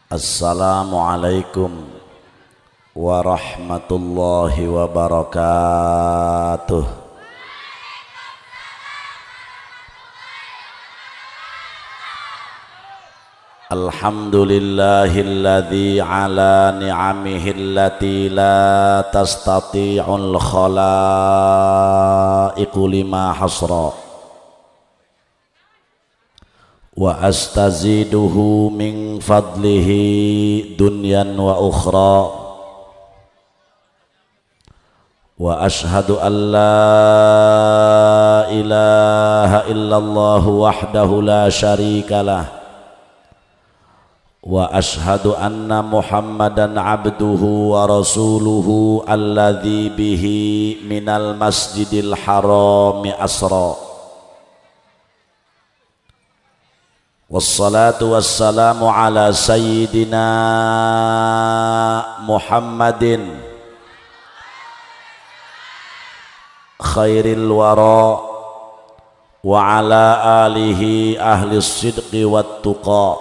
Assalamualaikum warahmatullahi wabarakatuh. Alhamdulillahilladzi ala ni'amihi allati la tastati'ul khalaiqu lima hasra wa astaziduhu min fadlihi dunyan wa ukhra wa ashhadu an la ilaha illallah wahdahu la syarika lah wa ashhadu anna muhammadan abduhu wa rasuluhu alladzi bihi minal masjidil harami asra. Wassalatu wassalamu ala sayyidina Muhammadin khairil wara wa ala alihi ahli sidqi wat tuqa.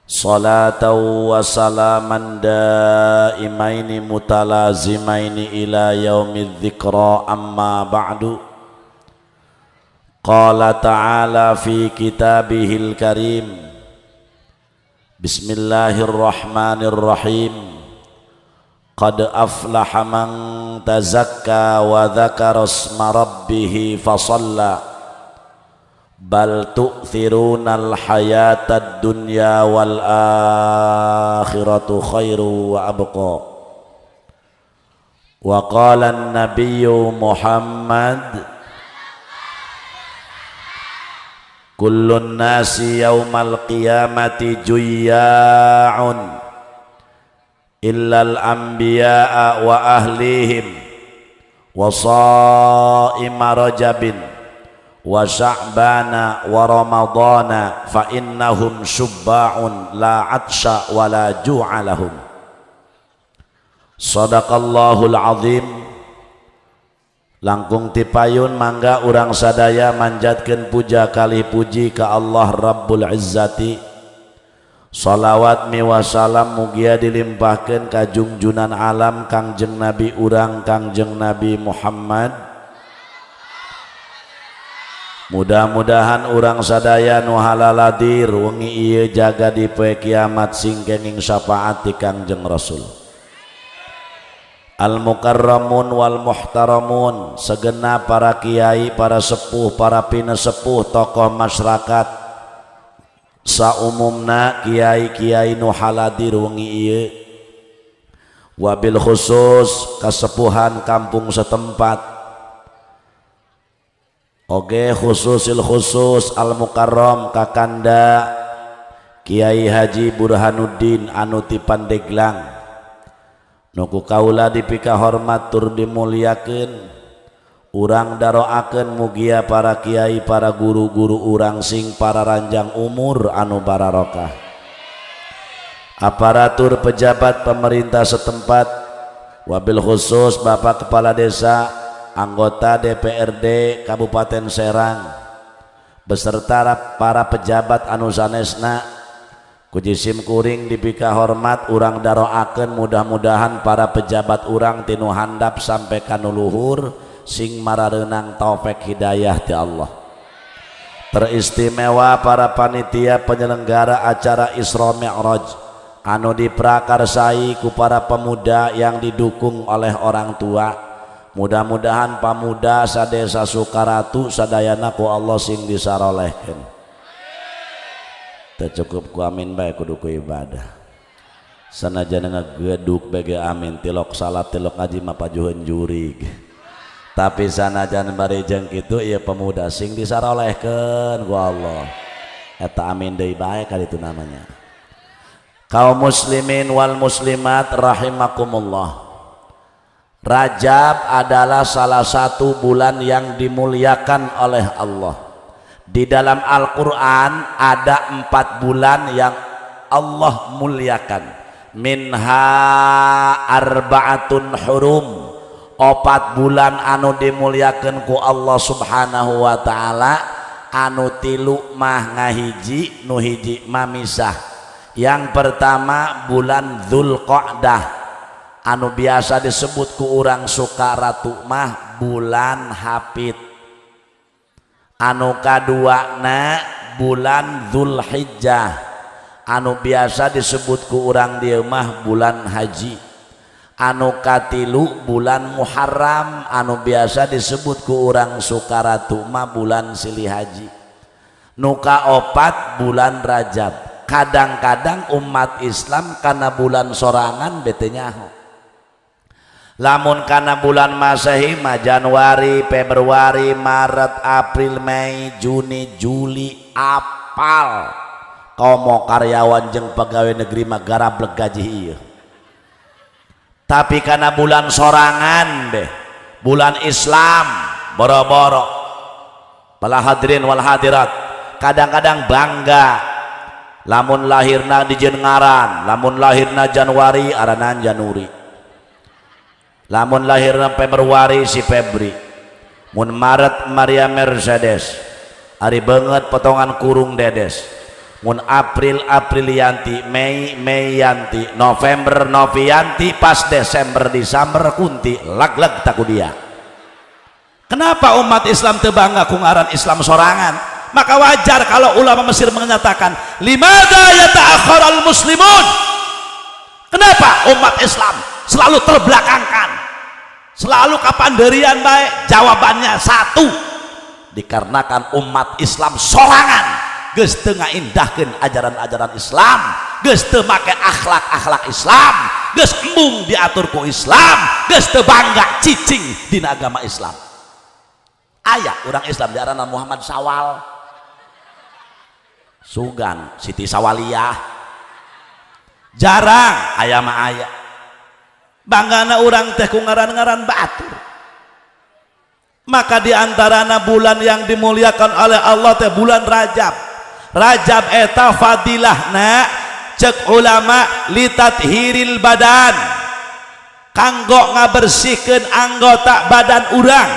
Salatan wa salaman daimaini mutalazimaini ila yaumidz dzikra, amma ba'du. Qala ta'ala fi kitabihil karim, bismillahirrahmanirrahim. Qad aflaha man tazakka wa dzakara asma rabbih fasalla. Bal tu'thirunal hayatad dunya wal akhiratu khairu wa abqa. Wa qala an-nabiyyu Muhammad, kullun nasi yaumal qiyamati juyya'un illal anbiya'a wa ahlihim wa sha'ima rajabin wa sya'bana wa ramadana fa innahum syubba'un la atsha wa la ju'a lahum. Sadaqallahul azim. Langkung tipayun mangga urang sadaya manjatkeun puja kalih puji ka Allah Rabbul Izzati. Salawat miwa salam mugia dilimpahkeun ka jungjunan alam Kangjeng Nabi urang Kangjeng Nabi Muhammad. Mudah-mudahan urang sadaya nu halaladir wengi ieu jaga di poe kiamat sing kenging syafaat ti Kangjeng Rasul. Al mukarramun wal muhtaramun, segenap para kiai, para sepuh, para pinesepuh, tokoh masyarakat saumumna kiai-kiai nu haladir wengi ieu, wabil khusus kasepuhan kampung setempat, oge khususil khusus al mukarram kakanda Kiai Haji Burhanuddin anu ti Pandeglang, nuku kaula dipika hormat tur dimuliakeun. Urang daroakeun mugia para kiai, para guru-guru urang sing para ranjang umur anu bararokah. Aparatur pejabat pemerintah setempat, wabil khusus Bapak Kepala Desa, anggota DPRD Kabupaten Serang beserta para pejabat anu sanesna, kujisim kuring dipika hormat urang daroakeun mudah-mudahan para pejabat urang tinu handap sampai kanu luhur sing marareunang taufik hidayah ti Allah. Teristimewa para panitia penyelenggara acara Isra Mi'raj anu diprakarsai ku para pemuda yang didukung oleh orang tua. Mudah-mudahan pamuda sadesa Sukaratu sadayana ku Allah sing disarolehkeun. Teu cukup ku amin bae kudu ku ibadah. Sanajan ngegeduk bege amin tilok salat tilok ngaji mah pajuheun jurig. Tapi sanajan bari jeung kitu ieu pemuda sing disarolehkeun ku Allah. Eta amin deui bae ka ditu namanya. Kaum muslimin wal muslimat rahimakumullah. Rajab adalah salah satu bulan yang dimuliakan oleh Allah. Di dalam Al-Quran ada 4 bulan yang Allah muliakan. Minha arba'atun hurum, 4 bulan anu dimuliakan ku Allah Subhanahu wa ta'ala, anu 3 mah ngahiji, nu hiji mah misah. Yang pertama bulan Dzulqa'dah, anu biasa disebut ku urang Sukaratu mah bulan Hapit. Anu kaduana bulan Dzulhijjah, anu biasa disebut ku urang dieu mah bulan haji. Anu katilu bulan Muharram, anu biasa disebut ku urang Sukaratu mah bulan Silih Haji. Nu kaopat bulan Rajab. Kadang-kadang umat Islam karena bulan sorangan bete nyaho. Lamun kana bulan Masehi mah Januari, Februari, Maret, April, Mei, Juni, Juli, apal. Komo karyawan jeung pegawai negeri mah garableg gaji ieu. Tapi karena bulan sorangan deh, bulan Islam boro-boro. Para hadirin wal hadirat, kadang-kadang bangga lamun lahirna di ngaran, lamun lahirna Januari aranan Januri, lamun lahirna Februari si Febri, mun Maret Maria Mercedes, ari banget potongan kurung Dedes, mun April Aprilianti, Mei Meiyanti, November Novianti, pas Desember Desember Kunti lag-lag taku dia. Kenapa umat Islam teu bangga ku ngaran Islam sorangan? Maka wajar kalau ulama Mesir menyatakan, limadza yata'akhkharal muslimun, kenapa umat Islam selalu terbelakangkan, selalu kapanderian baik? Jawabannya satu, dikarenakan umat Islam sorangan geus teu ngaindahkeun ajaran-ajaran Islam, geus teu make akhlak-akhlak Islam, geus embung diatur ku Islam, geus teu bangga cicing dina agama Islam. Aya orang Islam diarana Muhammad Sawal, sugan Siti Sawaliyah, jarang aya mah aya. Banggana urang teh ku ngaran-ngaran batur. Maka diantarana bulan yang dimuliakan oleh Allah teh bulan Rajab. Rajab eta fadilahna cek ulama litathiril badan, kanggo ngabersihkeun anggota badan urang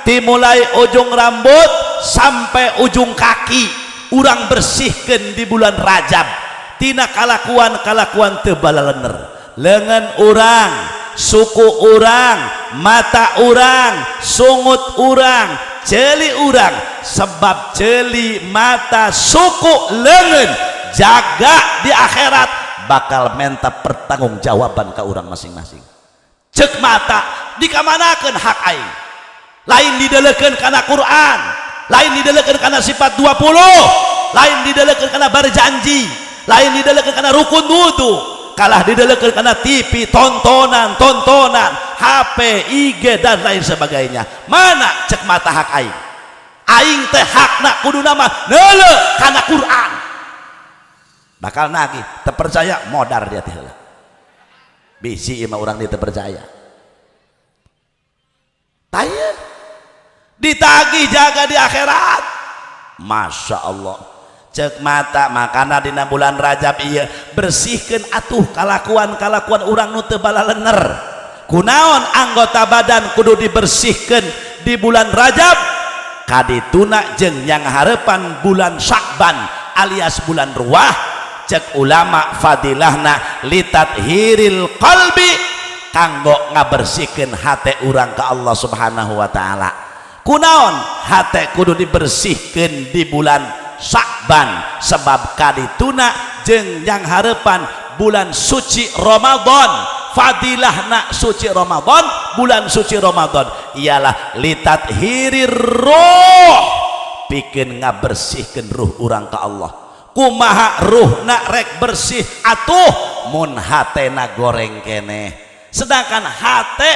dimulai ujung rambut sampai ujung kaki, urang bersihkan di bulan Rajab tina kalakuan-kalakuan teu balalener. Lengan urang, suku urang, mata urang, sungut urang, ceuli urang, sebab ceuli, mata, suku, lengan jaga di akhirat bakal minta pertanggungjawaban ke urang masing-masing. Cek mata, dikamanakeun hak aing? Lain didelekeun kana Quran, lain didelekeun kana sifat 20, lain didelekeun kana berjanji, lain didelekeun kana rukun wudu, kalah didelekeun kana TV, tontonan tontonan, HP, IG, dan lain sebagainya. Mana cek mata hak aing? Aing teh hakna kudu nama neuleu kana Quran. Bakal nagih, terpercaya modar dia teh heula. Bisi mah urang dia terpercaya. Tanya ditagih jaga di akhirat. Masya Allah. Cek mata, makana dina bulan Rajab iya bersihkan atuh kalakuan-kalakuan urang nu teu balalener. Kunaon anggota badan kudu dibersihkan di bulan Rajab? Kadituna jeung yang harapan bulan Syakban alias bulan Ruwah. Cek ulama fadilahna litathiril qalbi, kanggo ngabersihkeun hate urang ke Allah Subhanahu wa taala. Kunaon hate kudu dibersihkan di bulan Syakban? Sebab kadituna jeung yang harapan bulan suci Ramadan. Fadilahna suci Ramadan, bulan suci Ramadan ialah litathhirir ruh, pikeun ngabersihkeun ruh urang ka Allah. Kumaha ruhna rek bersih atuh mun hatena goreng keneh? Sedangkan hate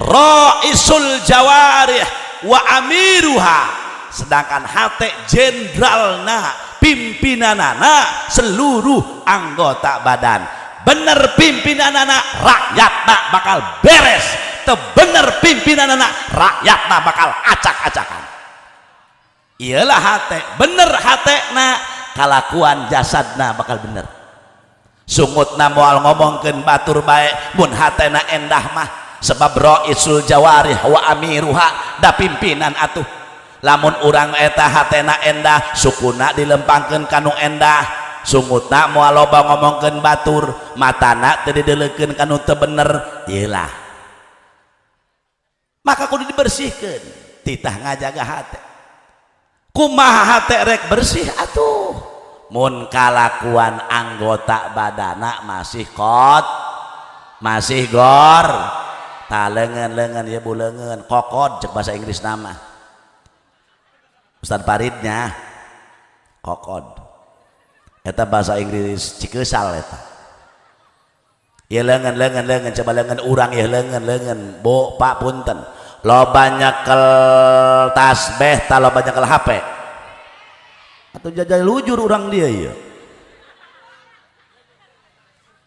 raisul jawarih wa amiruha, sedangkan hate jenderalna, pimpinanana seluruh anggota badan. Bener pimpinanana, rakyatna bakal beres. Teu bener pimpinanana, rakyatna bakal acak-acakan. Iyalah hate bener, hatena kalakuan jasadna bakal bener. Sungutna moal ngomongkeun batur bae mun hatena endah mah, sebab raisul jawarih wa amiruha, da pimpinan atuh. Lamun urang eta hatena endah, sukuna dilempangkeun kanu endah. Sungutna moal loba ngomongkeun batur, matana teu dideulekeun ka nu teu bener. Ieu maka kudu dibersihkeun, titah ngajaga hate. Kumaha hate rek bersih atuh mun kalakuan anggota badana masih kot, masih gor? Ta leungeun-leungeun ya, bu, leungeun kokod cek bahasa Inggris nama Ustaz Faridnya kokod eta bahasa Inggris Cikesal eta ya. Leungeun, leungeun, leungeun, coba leungeun urang ya, leungeun, leungeun, Bu, Pak, punten, loba nyekel tasbeh ta loba nyekel HP atau jajal lujur urang dia ya?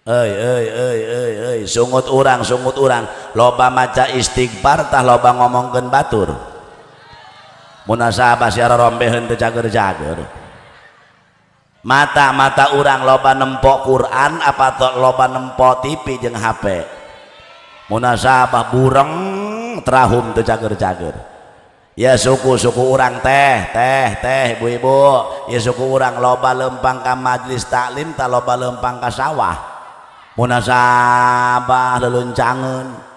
Euy, euy, euy, euy, euy, sungut urang, sungut urang loba maca istighfar tah loba ngomongkeun batur? Munasabah siara rombeheun teu cager-cager. Mata-mata urang loba nempo Quran apa loba nempo TV jeung HP? Munasabah bureng terahum teu cager-cager ya. Suku-suku urang, teh, teh, teh, ibu-ibu ya, suku urang loba lempang ka majlis taklim ta loba lempang ka sawah? Munasabah leluncangeun.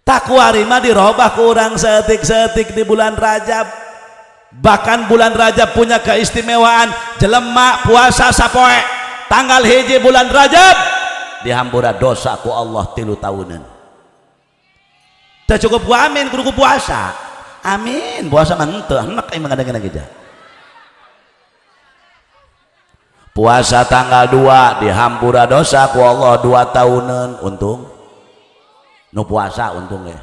Takuari mah dirobah ku urang seetik-seetik di bulan Rajab. Bahkan bulan Rajab punya keistimewaan, jelema puasa sapoe tanggal 1 bulan Rajab dihampura dosa ku Allah 3 tahunan. Tak cukup ku amin, kudu ku puasa. Amin puasa mah henteu enek emang ada gitu. Puasa tanggal 2 dihampura dosa ku Allah 2 tahunan, untung nu puasa, untung ya.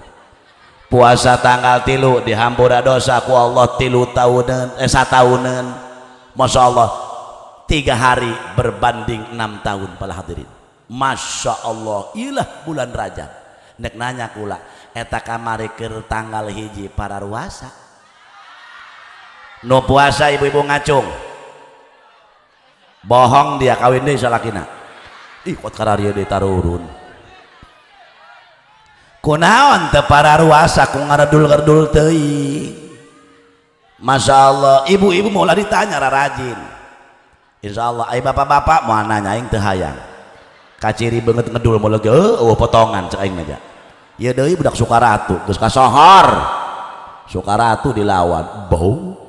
Puasa tanggal 3 dihampura dosa ku Allah 3 tahunan, eh, satahunan. Masya Allah, 3 hari berbanding 6 tahun. Para hadirin, Masya Allah, ilah bulan Rajab. Nek nanya kula eta kamari keur tanggal 1 para ruasa nu puasa ibu-ibu ngacung, bohong dia, kawin deui salakina. Ih, kot kararia deui tarurun. Kunaon teu para ruasa ku ngaredul-redul teuing? Masya Allah, ibu-ibu mau ditanya rajin. Insya Allah, ay bapak-bapak mau nanya aing teu hayang. Kaciri banget ngedul mau lagi, oh potongan cek aing aja. Ya deui budak Sukaratu, geus kasohor. Sukaratu dilawan, bau.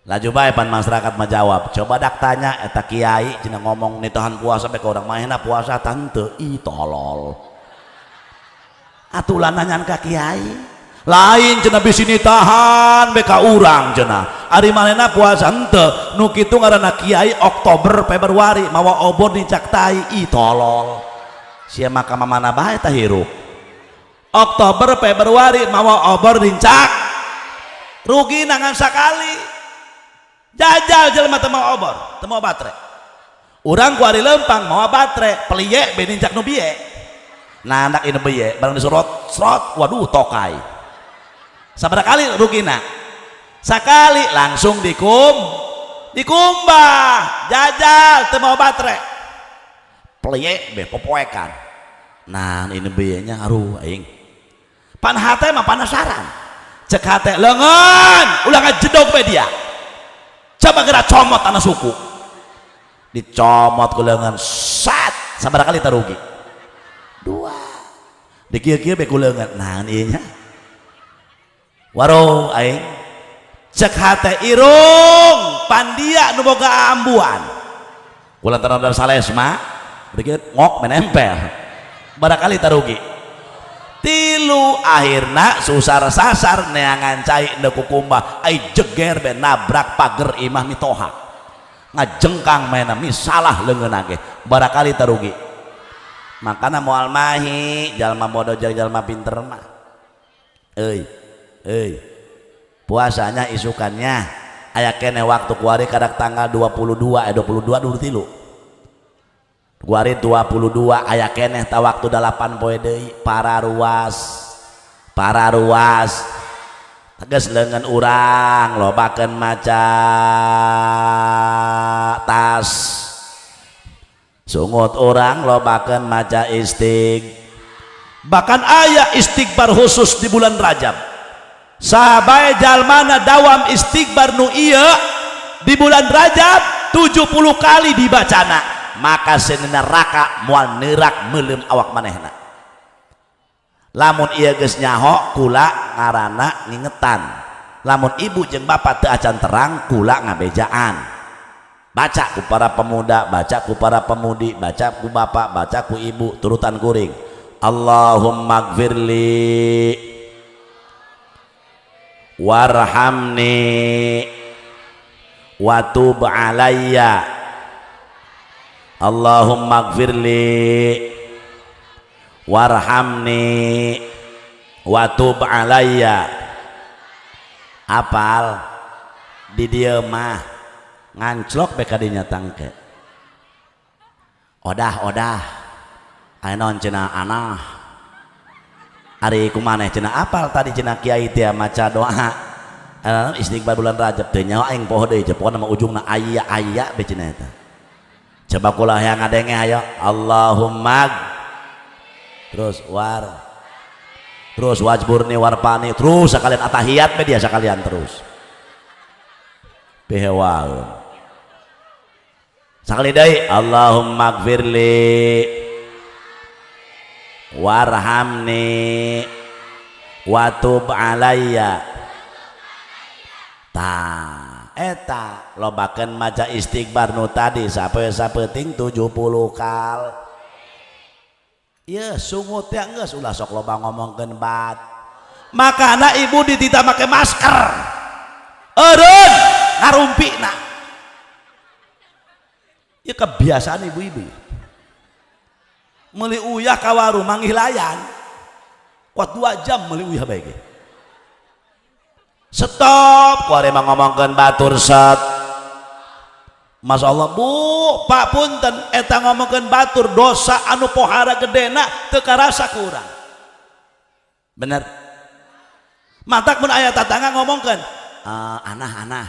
Laju bae pan masyarakat menjawab. Coba dak tanya eta kiai cenah ngomong nitahan puasa bae ka urang, manehna puasa tante? Ih, tolol. Atuh nanyaan ka kiai. Lain cenah, bisi nitahan bae ka urang cenah. Ari manehna puasa henteu? Nu kitu ngaranna kiai Oktober Februari mawa obor nincak tai. Ih, tolol. Sia mah ka mana bae tah hirup. Oktober Februari mawa obor nincak, rugi nangan sakali. Jajal jelema teu mawa obor, teu mawa baterai. Urang ku ari lempang mawa baterai, peliye be nincak nu biye. Nah, anak ini biye barang disorot serot, waduh, tokai. Sabaraha kali rugina? Sakali, langsung dikumbah. Jajal teu mawa baterai, peliye be popoekan. Nah, ini biyenya, aduh, aing pan hate mah penasaran. Cek hate, leungeun ulah ngajedog be dia, coba gerak comot tanah suku. Dicomot ku leungeun sat. Sabaraha kali tarugi? Dua. Dikieu-kieu be ku leungeun. Nah, ieu nya waro aing. Cek hate, irung pandia nu boga ambuan kulantaran dari salesma dikit ngok menempel. Barangkali tarugi tilu. Akhirna susar sasar neangan cai nu kukumbah, ai jeger be nabrak pager imah mitoha, ngajengkang maena misalah leungeun ge. Barangkali tarugi. Makana moal mahi jalma bodoh jeung jalma pinter mah. Euy, euy, puasanya isukannya aya kene waktu kuari kadak tanggal 22, eh, 22 dulu tilu kuari 22 aya keneh ta waktu 8 poe deui. Para ruas, para ruas, tegas leungeun urang lobakeun maca tas, sungut urang lobakeun maca istig. Bahkan aya istighfar khusus di bulan Rajab. Sahabae jalmana dawam istighfar nu ieu di bulan Rajab 70 kali dibacana, maka seuneu neraka moal neurak meuleum awak manehna. Lamun ieu geus nyaho kula ngaranna ngingetan. Lamun ibu jeung bapak teu acan terang kula ngabejaan. Baca ku para pemuda, baca ku para pemudi, baca ku bapak, baca ku ibu, turutan kuring. Allahumma gfirli warhamni wa tub alayya. Allahumma gfirli warhamni wa tub alayya. Apal di dieu mah nganclok be kadinya tangke. Odah odah aya naon cenah anah ari kumaneh cenah apal tadi cenah kiai teh maca doa istighfar bulan Rajab teh nyawa aing poho deui pokona mah ujungna aya aya be cenah eta. Coba kula hayang ngadenge ayo Allahumma terus war terus wajburni warpani terus sekalian atahiyat be dia sekalian terus pihewaeun sakali deui Allahumma gfirli warhamni wa tub alayya. Tah eta lobakeun maca istighfar nu tadi sapoe sapeuting 70 kal. Ieu sungut teh geus ulah sok loba ngomongkeun bat. Makana ibu dititah make masker. Eureun ngarumpina. Ieu kebiasaan ibu-ibu. Meuli uyah ka warung manggih layan. Kuat 2 jam meuli uyah bae ge. Stop ku ari mah ngomongkeun batur set. Masya Allah bu, pak punten eta ngomongkeun batur dosa anu pohara gedena teu karasa ku urang. Bener. Matak mun aya tatangga ngomongkeun, anah-anah.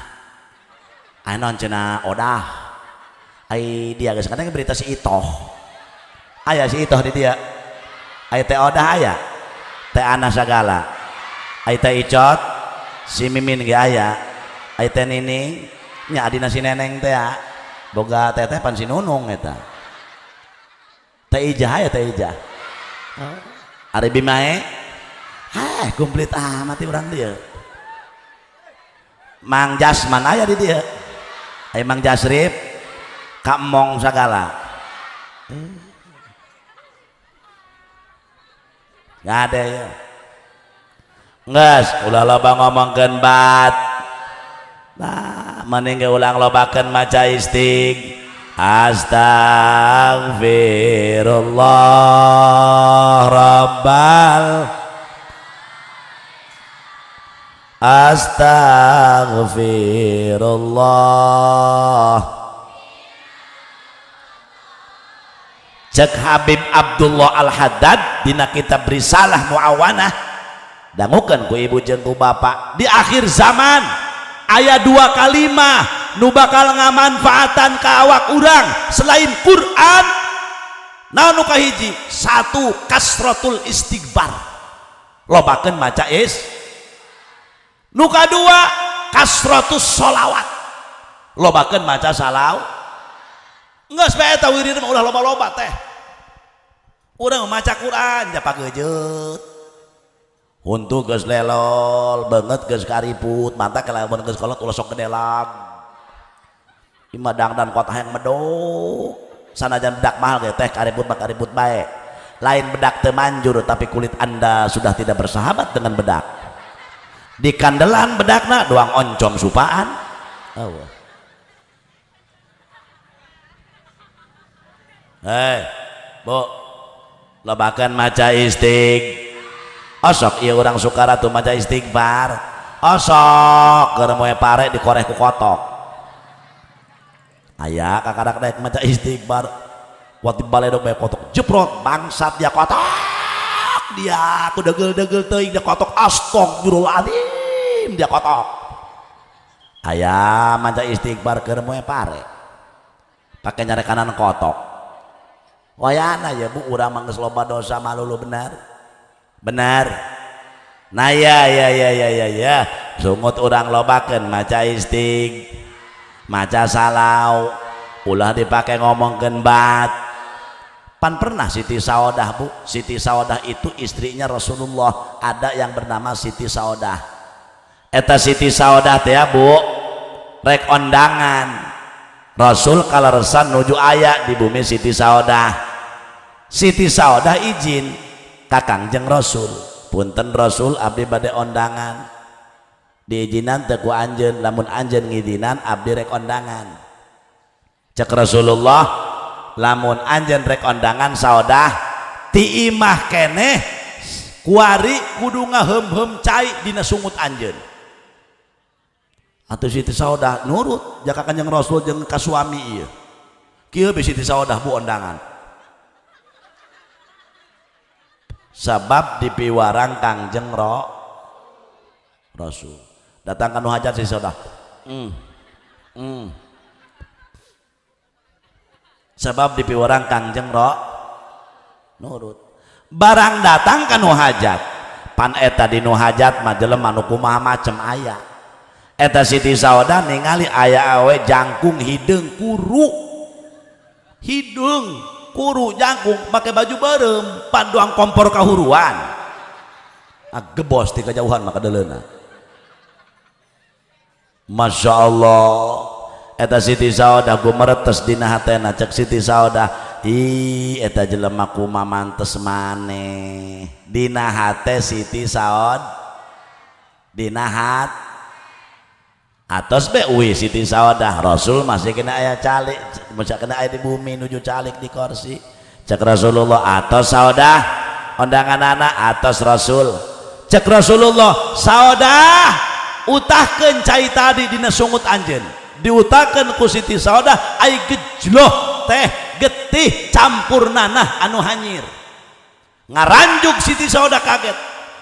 Aya naon cenah odah. Ai dia geus kadang berita si Itoh. Aya si Itoh di dia. Ai teh odah aya. Teh anah sagala. Ai teh Icot, si Mimin ge aya. Ai teh Nining nya adina si Neneng teh boga teteh pan si Nunung eta. Teh Ijah aya teh Ijah. Ari Bimae heh komplit amat urang dieu. Mang Jasman aya di dieu. Ai Mang Jasrip ka emong sagala. Nggak ada ya. Geus ulah loba ngomongkeun bat. Nah, mending ge ulang lobakeun maca istighfar. Astaghfirullah rabbal astaghfirullah. Cek Habib Abdullah Al-Haddad dina kitab Risalah Muawanah dangukeun ku ibu jeung ku bapak di akhir zaman aya 2 kalimah nu bakal ngamanfaatan ka awak urang selain Quran. Naon nu kahiji? Satu, kasratul istighfar, lobakeun maca is. Nu kadua, kasratus sholawat, lobakeun maca salaw. Geus bae eta wirid mah ulah loba-loba teh. Urang maca Quran japagejeut. Huntu geus lelol, beungeut geus kariput, mantap lamun geus kolot ulah sok gedelag. Imah dangdan kota hayang medok. Sanajan bedak mahal ge teh kariput mah kariput bae. Lain bedak teu manjur tapi kulit Anda sudah tidak bersahabat dengan bedak. Di kandelan bedakna doang oncom supaan. Oh. Hei, Bu, lobakeun maca istighfar. Osok ieu urang Sukaratu maca istighfar. Osok keur moe pare dikoreh ku kotok. Aya kakarak daek maca istighfar. Waktu baledog bae kotok jeprot bangsat dia kotok. Dia aku degel-degel teuing dia kotok astagfirullahaladzim dia kotok. Aya maca istighfar keur moe pare. Pake nyarekanan kotok. Wayana ya bu urang mah geus loba dosa malulu benar. Benar. Nah ya ya ya ya ya ya sungut urang lobakeun maca istig maca salau ulah dipake ngomongkeun bat. Pan pernah Siti Saodah bu, Siti Saodah itu istrinya Rasulullah, ada yang bernama Siti Saodah. Eta Siti Saodah teh ya bu rek ondangan Rasul kaleresan nuju aya di bumi Siti Saodah. Siti Saodah izin ka Kangjeng Rasul, punten Rasul abdi bade ondangan, diizinan teu ku anjeun, lamun anjeun ngizinan abdi rek ondangan. Cek Rasulullah lamun anjeun rek ondangan Saodah ti imah keneh kuari kudu ngaheum-heum cai dina sungut anjeun. Atuh Siti Saodah nurut jaka Kanjeng Rasul jeung ka suami ieu. Kieu be Siti Saodah bu ondangan. Sabab dipiwarang Kangjeng Rasul. Datang ka nu hajat Siti Saodah. Sabab dipiwarang Kangjeng nurut. Barang datang ka nu hajat, pan eta di nu hajat mah jelema nu kumaha macem aya. Eta Siti Saodah ningali aya awe jangkung hideung kuru, hideung kuru jangkung make baju beureum panduang kompor kahuruan. Ah gebos ti kajauhan maka deuleuna. Masya Allah eta Siti Saodah gumeretes dina hatena. Cek Siti Saodah, ih eta jelema kumaha mantes maneh. Dina hate Siti Saodah, dina hat atos be uwi Siti Saodah Rasul masih kena aya calik, masih kena aya di bumi nuju calik di kursi. Cek Rasulullah atos Saodah ondangan anak atos Rasul. Cek Rasulullah Saodah utahkeun cai tadi dina sungut anjeun. Diutahkeun ku Siti Saodah ai gejloh teh getih campur nanah anu hanyir. Ngaranjuk Siti Saodah kaget.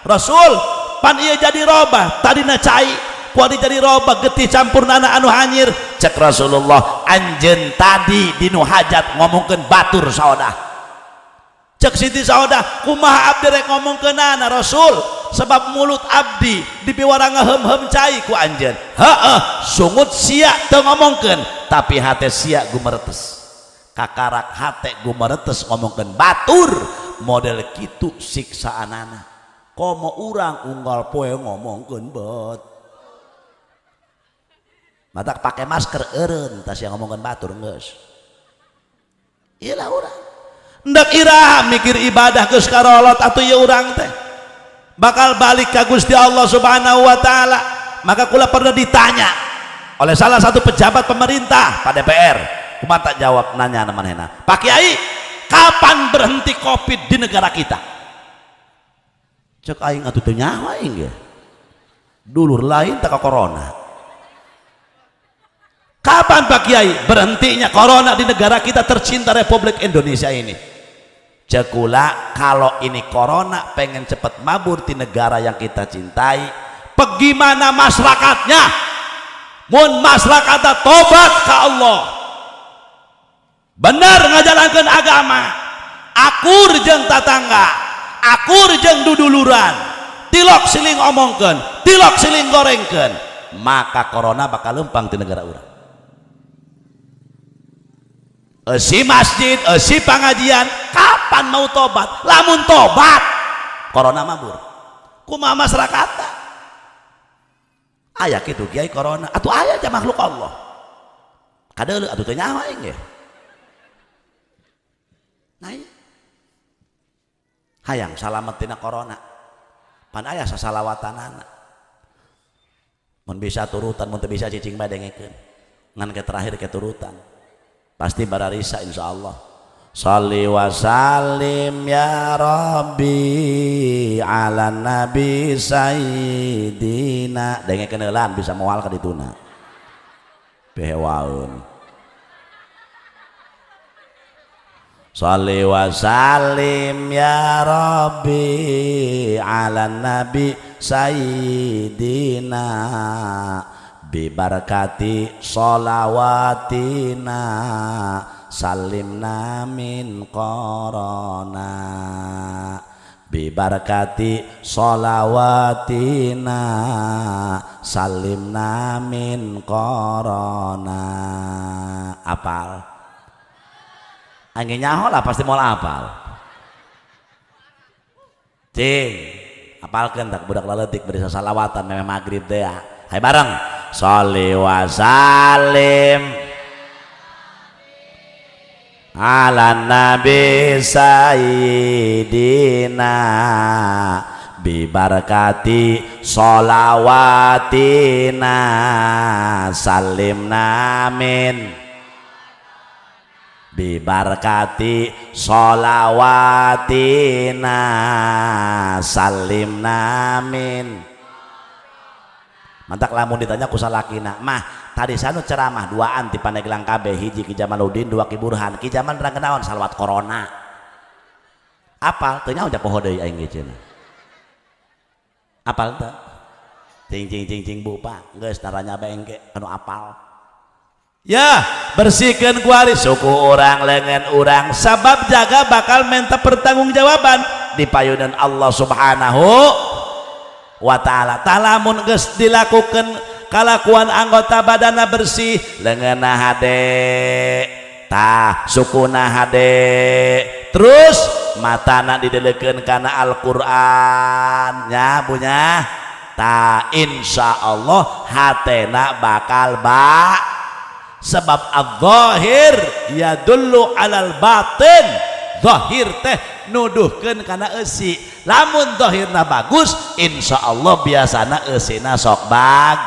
Rasul pan ieu jadi robah tadina cai kuari jadi robah getih campur nanah anu hanyir. Cek Rasulullah anjeun tadi dinu hajat ngomongkeun batur Saodah. Cek Siti Saodah kumaha abdi rek ngomongkeunana Rasul sebab mulut abdi dipiwarang ngaheum-heum cai ku anjeun. Heeh sungut sia teu ngomongkeun tapi hate sia gumeretes. Kakarak hate gumeretes ngomongkeun batur model kitu siksaanana. Komo urang unggal poe ngomongkeun bet. Matak pakai masker eureun tas yang ngomongkeun batur geus. Iyalah urang. Ndak iraha mikir ibadah geus karolot atuh ieu urang teh. Bakal balik ka Gusti Allah Subhanahu wa taala. Maka kula pernah ditanya oleh salah satu pejabat pemerintah Pak DPR. Kumaha tak jawab nanya manehna. Pak Kiai, kapan berhenti Covid di negara kita? Cek aing atuh teu nyaho aing ge. Dulur lain tak corona. Kapan Pak Kiai berhentinya corona di negara kita tercinta Republik Indonesia ini? Cekula kalau ini corona pengen cepet mabur di negara yang kita cintai, bagaimana masyarakatnya? Mun masyarakatnya tobat ke Allah, benar ngajalankan agama, akur jeung tatangga, akur jeung duduluran, tilok siling omongkeun, tilok siling gorengkeun, maka corona bakal lempang di negara urang. Esi masjid, esi pengajian, kapan mau tobat? Lamun tobat, corona mabur. Kumaha masyarakat? Aya kitu kiai corona, atuh aya aja makhluk Allah. Kadeuleu atuh teu nyaho aing ge. Nah iya. Hayang salamet tina corona. Pan aya sasalawatanana. Mun bisa turutan, mun teu bisa cicing bae dengekeun. Ngan ke terakhir keturutan. Pasti bararisa insyaallah. Shalli wa sallim ya Rabbi ala nabi sayyidina. Dengekeun heulaan bisa moal ka dituna. Behewaeun. Shalli wa sallim ya Rabbi ala nabi sayyidina bibarkati sholawatina salimna min corona. Bibarakati sholawatina salimna min corona. Apal? Angin nyaho lah pasti mau apal. Cing, apalkeun tak budak laletik beri salawatan meme maghrib teh ya. Hai bareng. Sholli wa salim ala nabi sayyidina bibarakati sholawatina salimna min bibarakati sholawatina salimna min. Mantak lamun ditanya ku salakina, mah tadi sanu ceramah duaan ti Pandeglang kabeh, hiji Ki Jamaluddin, dua Ki Burhan. Ki Jamal nerangkeun naon? Salawat corona. Apal teu nyaho poho deui aing ge cenah. Apal teu? Cing cing cing cing bu pak, geus naranya bae engke anu apal. Ya, bersihkeun kuari suku urang lengan urang sabab jaga bakal minta pertanggungjawaban di payunan Allah Subhanahu wa ta'ala. Talamun geus dilakukan kalakuan anggota badana bersih, leungeunna hade, tah sukuna hade, terus matana didelekeun kana Al-Qur'an nya bunya, tah insyaallah hatena bakal ba, sebab adz-dzahir yadullu alal batin. Zahir teh nuduhkeun kana eusi, lamun zahirna bagus insyaallah biasana eusina sok bag.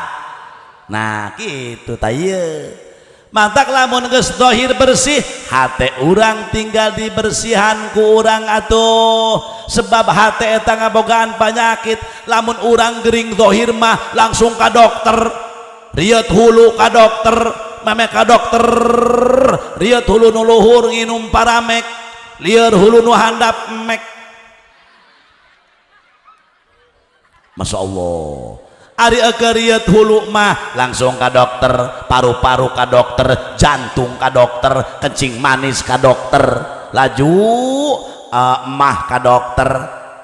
Nah kitu tah ieu. Mantak lamun geus zahir bersih, hate urang tinggal dibersihan ku urang atuh, sebab hate eta ngabogaan penyakit. Lamun urang gering zahir mah langsung ka dokter, rieut hulu ka dokter, meme ka dokter, rieut hulu nu luhur nginum paramek, lieur hulu nu handap mek. Masya Allah, ari riet hulu mah langsung ka dokter, paru-paru ka dokter, jantung ka dokter, kencing manis ka dokter, laju mah ka dokter.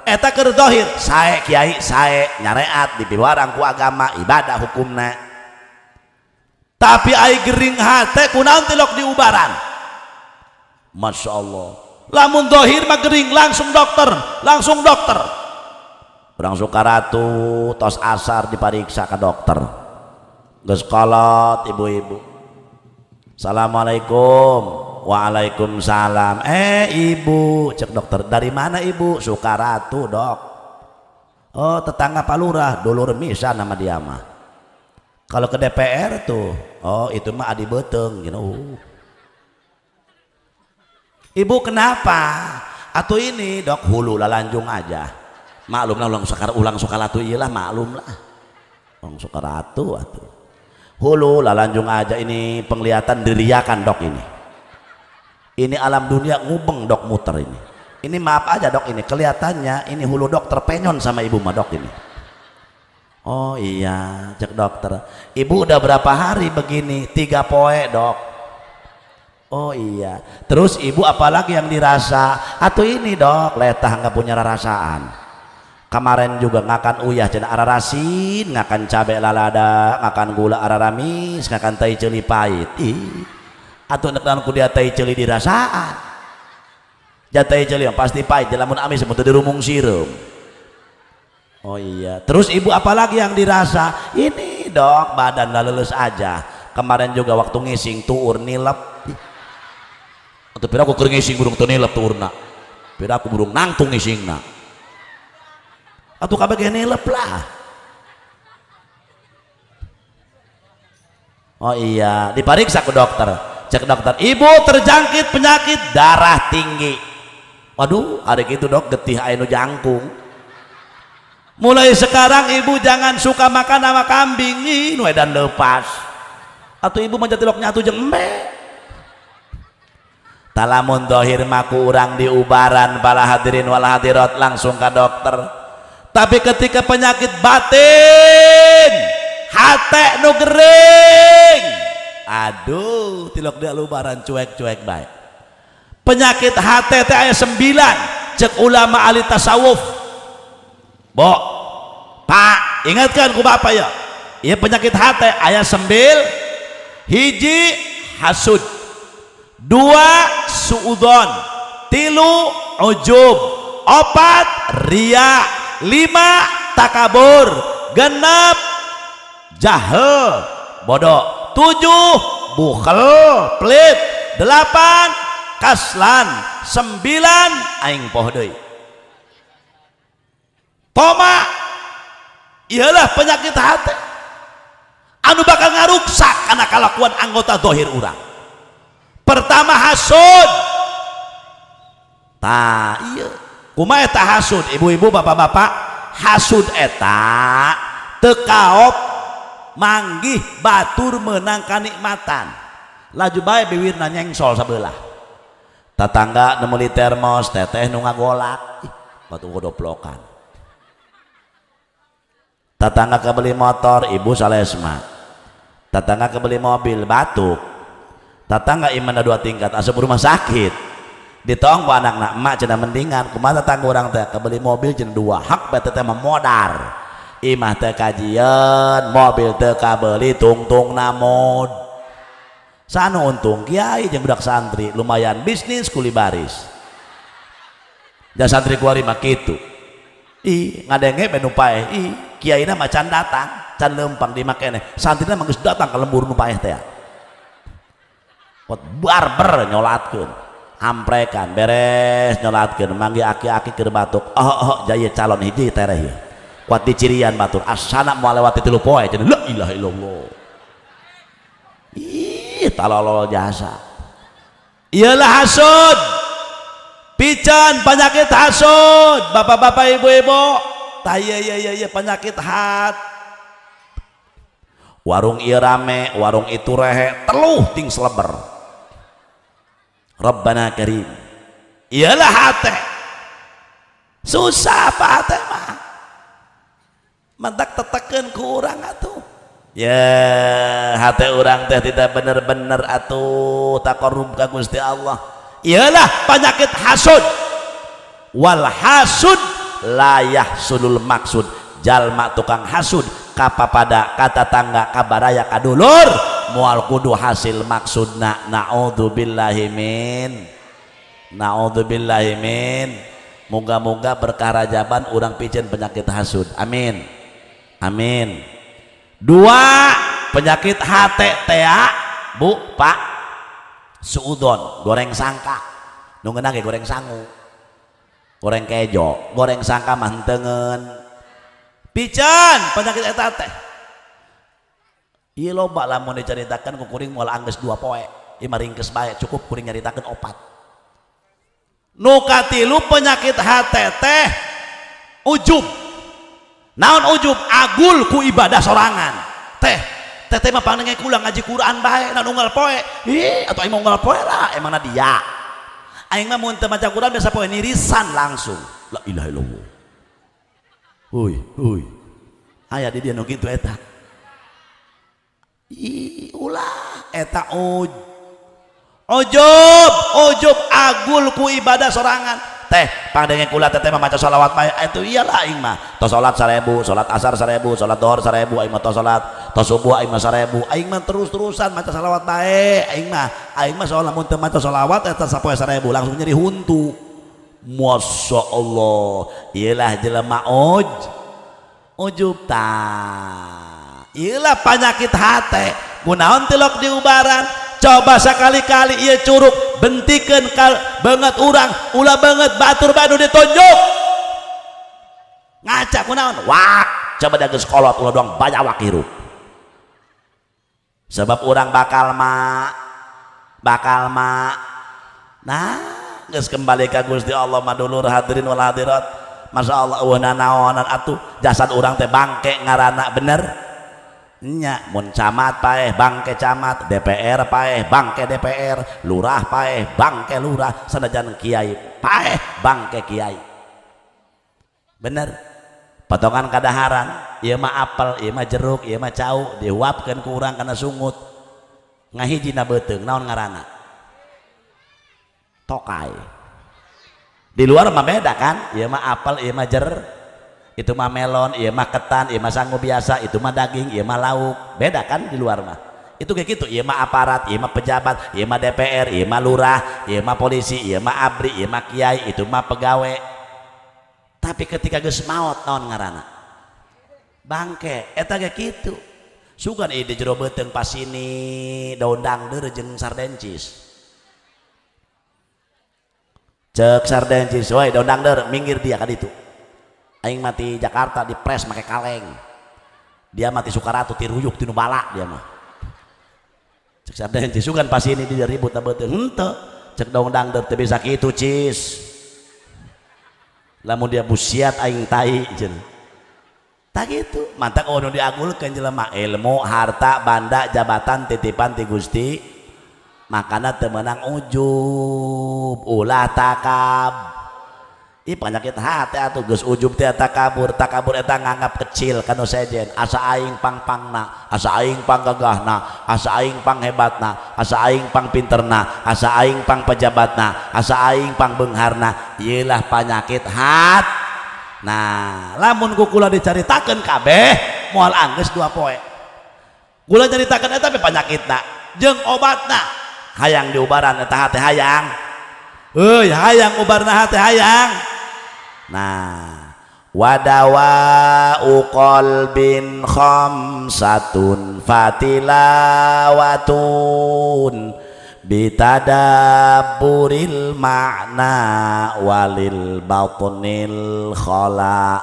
Eta keur zahir sae kiai sae nyareat dipiwarang ku agama ibadah hukumna. Tapi ai gering hate kunaon tilok diubaran. Masya Allah, lamun zahir mah gering langsung dokter, langsung dokter. Urang Sukaratu tos asar dipariksa ke dokter, geus kolot ibu-ibu. Assalamualaikum. Waalaikumsalam. Ibu, cek dokter, dari mana ibu? Sukaratu dok. Oh tetangga Pak Lurah, dulur misa nama dia mah. Kalau ke DPR tuh, oh itu mah adi beteng gitu. Ibu kenapa? Atau ini dok hulu lalanjung aja. Maklum lah ulang Sukaratu iyalah maklum lah. Ulang Sukaratu atuh. Hulu lalanjung aja ini penglihatan diriakan dok ini. Ini alam dunia ngubeng dok muter ini. Ini maaf aja dok ini kelihatannya ini hulu dok terpenyon sama ibu mah dok ini. Oh iya, cek dokter. Ibu udah berapa hari begini? 3 poe dok. Oh iya. Terus ibu apalagi yang dirasa? Atau ini dok, letah nggak punya rasaan. Kemarin juga ngakan uyah cenah ararasin, ngakan cabe lalada, ngakan gula araramis, ngakan tai ceuli pahit. Ih. Atuh nek ku dia tai ceuli dirasaan. Ja tai ceuli pasti pahit, lamun amis mun teu dirumung sireum. Oh iya. Terus ibu apalagi yang dirasa? Ini dok, badan laleles aja. Kemarin juga waktu ngising tuur nilep. Atau pira aku keur ngising burung teu nilep tuurna. Pira aku burung nangtung ngisingna. Atau kabeh ge nilep lah. Oh iya, diperiksa ke dokter. Cek dokter, ibu terjangkit penyakit darah tinggi. Waduh, ada gitu dok, getih aya nu jangkung. Mulai sekarang ibu jangan suka makan sama kambing, ih nu edan lepas. Atau ibu mah tilok nyatu jeung embe. Talamun dohir maku urang diubaran para hadirin wal hadirat langsung ke dokter. Tapi ketika penyakit batin, hate nu gering, aduh tilok dia lubaran cuek-cuek baik. Penyakit hate teh aya 9, Cek ulama ahli tasawuf, bo, pak, ingatkan ku bapak ya, iya penyakit hati aya sembil hiji hasud, dua suudon, tilu ujub, opat ria, lima takabur, genep jahil bodoh, tujuh bukhel pelit, delapan kaslan, sembilan aing poho deui. Toma ialah penyakit hati anu bakal ngaruksak karena kalakuan anggota dohir urang. Pertama hasud. Tah iya, kumaha eta hasud, ibu-ibu, bapak-bapak? Hasud eta teu kaop manggih batur menang kanikmatan, laju bae biwirna nyengsol sabelah. Tatangga nu meuli termos, teteh nu ngagolak, ih batu godoplokan. Tatangga kebeli motor, ibu salesma. Tatangga kebeli mobil, batuk. Tatangga imana dua tingkat, asup rumah sakit. Ditong ku anakna, emak cenah mendingan kumaha tetangga urang teh kebeli mobil cenah dua hak bae, teteh mah modar, imah teh kajian, mobil teh kabeli, tungtung namod sanu. Untung kiai jeung budak santri lumayan bisnis kuli baris. Da santri kuari mah kitu, ih ngadenge be nu paeh, ih kiaina mah can datang, can lempang di makene, santrina mah geus datang ka lembur nu paeh teh. Pot barber nyolatkeun, amprekan beres nyolatkeun, manggih aki-aki keur batuk, oh oh jaya calon hiji tereh ieu kuat dicirian batur asana moal lewat tilu poe cenah. La ilaha illallah, ih talolol jasa. Iyalah hasud, pican penyakit hasud, bapak-bapak, ibu-ibu. Tah iya iya iya iya penyakit hat. Warung ieu rame, warung itu rehe, teluh ting seleber. Rabbana karim. Iyalah hate susah apa hate mah mantak tetekeun ku urang atuh ya. Hate urang teh tidak bener-bener atuh taqarrub ka Gusti Allah. Iyalah penyakit hasud. Wal hasud la yahsulul maksud. Jalma tukang hasud kapapada, ka tatangga, kabaraya, kadulur, moal kudu hasil maksudna. Naudzubillahi min, naudzubillahi min. Moga-moga berkah rajaban urang piceun penyakit hasud, amin amin. Dua penyakit hate tea, bu, pak, suudon, goreng sangka. Nu ngeunah ge goreng sangu, goreng kejo, goreng sangka mah henteungeun pican penyakit eta teh. Ieu loba lamun dicaritakeun ku kuring moal anggeus dua poe. Ieu mah ringkes bae, cukup kuring nyaritakeun opat. Nu katilu penyakit hate teh ujub. Naon ujub? Agul ku ibadah sorangan. Teh, teteh mah pangnenge kula ngaji Quran bae, naon unggal poe. Ih, atuh aing mah unggal poe lah, emangna dia. Aing mah mun teu maca Quran biasa poe nirisan langsung. La ilaha illallah. Hui, hui. Aya di dia nu kitu eta. Ih, ulah eta ujub, ujub agul ku ibadah sorangan. Teh, pangdenge kula teteh mah maca sholawat bae. Itu iyalah aing mah. Tos salat 1000, salat asar 1000, salat duhur 1000, aing mah tos salat, tos subuh aing mah 1000. Aing mah terus-terusan maca sholawat bae, aing mah. Aing mah soal lamun teu maca sholawat eta sapoe 1000 langsung nyeri huntu. Masya Allah, iyalah jelema ujub tah. Iyalah penyakit hate. Kunaon tilok diubaran? Coba sekali-kali ieu curug bentikeun kal banget urang, ulah banget batur banu ditunjuk. Ngaca kunaon? Wak, coba da geus kolot ulah doang banyak hirup. Sebab urang bakal ma nah geus kembali ka Gusti Allah mah, dulur hadirin wal hadirat. Masya Allah, eueuh nanaonan atuh, jasad urang teh bangke ngaranna, bener nya? Mun camat paeh bangke camat, DPR paeh bangke DPR, lurah paeh bangke lurah, sanajan kiai paeh bangke kiai, bener? Potongan kadaharan ieu mah apel, ieu mah jeruk, ieu mah cau, dihuapkeun ku urang kana sungut, ngahiji na beuteung, naon ngaranna? Tokai. Di luar mah beda kan, ieu mah apel, ieu mah jer, itu mah melon, ieu mah ketan, ieu mah sangu biasa, itu mah daging, ieu mah lauk, beda kan di luar mah. Itu kayak gitu, ieu mah aparat, ieu mah pejabat, ieu mah DPR, ieu mah lurah, ieu mah polisi, ieu mah abri, ieu mah kiai, itu mah pegawai. Tapi ketika geus maot naon ngaranna? Bangke, eta ge kitu. Sugan ieu di jero beuteung pasini daun dangdeur jeung sardencis. Cek sardencis, woi daun dangdeur minggir dia ka ditu. Aing mati Jakarta di pres make kaleng. Dia mati Sukaratu tiruyuk tinu bala dia mah. Cek sardencis sugan pasini dia ribut beuteung henteu. Cek daun dangdeur teu bisa kitu cis. Lamun dia busiat aing tai cenah. Tak gitu, mantak ono diagulkeun jelema ilmu, harta, banda, jabatan, titipan ti Gusti. Makana teu meunang ujub, ulah takab. Ih penyakit hati atuh geus ujub teh takabur, takabur eta nganggap kecil kanu sejen, asa aing pangpangna, asa aing panggagahna, asa aing panghebatna, asa aing pangpinterna, asa aing pangpejabatna, asa aing pangbeungharna. Ieu lah penyakit hat. Nah, lamun ku kula dicaritakeun kabeh moal anggeus 2 poe. Kula caritakeun eta penyakitna jeung obatna. Hayang diubaran eta hate hayang. Euy, hayang ubarna hate hayang. Nah, wadawa qalbin khamsatun fatilawatun bitadabburil makna walil batnil khala